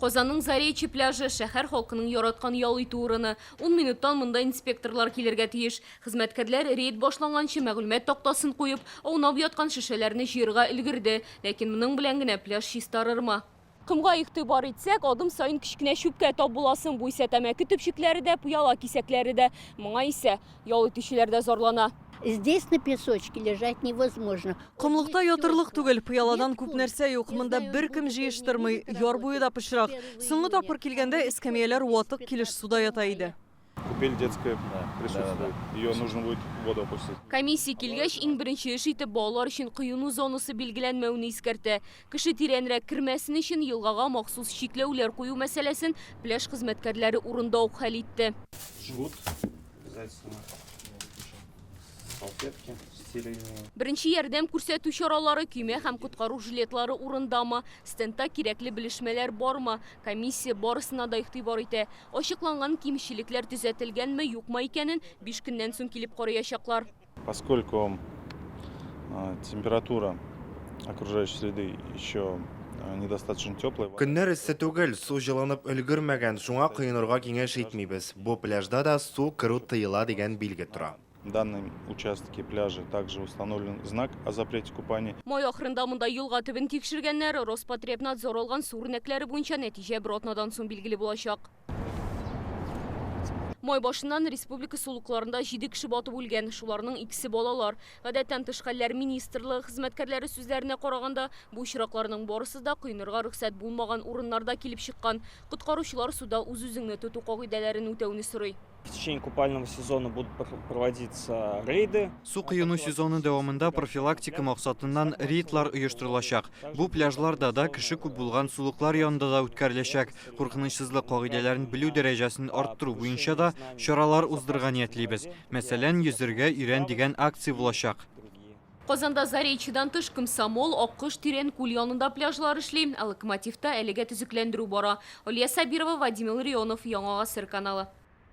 Казанның Заречье пляжы, шәһәр халкының яраткан ял итү урыны. Ун минуттан монда инспекторлар килергә тиеш. Хезмәткәрләр рейд башланганчы мәгълүмат тактасын куеп, аунап яткан шешәләрне җыерга өлгерде. Ләкин моның белән генә пляж чистарырмы? Комга игътибар итсәк, адым саен кечкенә чүпкә тап буласың. Бу исә тәмәке төпчекләре дә, пыяла кисәкләре дә. Моңа исә ял итүчеләр дә зарлана. Здесь на песочке лежать невозможно. Комлыкта ятырлык түгел, пыяладан күп нәрсә юк. Монда беркем җыештырмый, яр буе да пычрак. Соңгы тапкыр килгәндә эскәмияләр ватык килеш суда ята иде. Купель детская присутствует, ее нужно будет в воду опустить. Комиссия килгәч, иң беренче эш итеп балалар өчен коену зонасы билгеләнмәүне искәртә. Кеше тирәнрәк кермәсен өчен елгага махсус чикләүләр кую мәсьәләсен пляж хезмәткәрләре урында ук хәл итте. Жгут обязательно, салфетки стерильные. Беренче ярдәм күрсәтү чаралары, көймә һәм коткару жилетлары урындамы, стендта кирәкле белешмәләр бармы, комиссия барысына да игътибар итә. Ачыкланган кимчелекләр төзәтелгәнме, юкмы икәнен 5 көннән соң килеп караячаклар. Поскольку температура окружающей среды еще недостаточно теплая. Көннәр эссе түгел, су җылынып өлгермәгән, шуңа коенырга киңәш итмибез. Бу пляжда да су керү тыела дигән билге тора. В данном участке пляжа также установлен знак о запрете купания. Май ахырында монда елга төбен тикшергәннәр. Роспотребнадзор алган су үрнәкләре буенча нәтиҗә бер атнадан соң билгеле булачак. Май башыннан республика сулыкларында 7 кеше батып үлгән, шуларның икесе балалар. Гадәттән тыш хәлләр министрлыгы хезмәткәрләре сүзләренә караганда, бу очракларның барысы да коенырга рөхсәт булмаган урыннарда килеп чыккан. Коткаручылар суда үз-үзеңне тоту кагыйдәләрен үтәүне сорый. В течение купального сезона будут проводиться рейды. Су коену сезоны дәвамында профилактика максатыннан рейдлар оештырылачак. Бу пляжларда да, кеше күп булган сулыклар янында да үткәреләчәк. Куркынычсызлык кагыйдәләрен белү дәрәҗәсен арттыру буенча да чаралар уздырырга ниятлибез. Мәсәлән, Йөзергә өйрән дигән акция булачак. Казанда Заречьедан тыш Комсомол, Аккош, Тирән күл янында пляжлар эшли, ә Локомотивта әлегә төзекләндерү бара. Алия Сабирова, Вадим Илларионов, Яңа Гасыр каналы.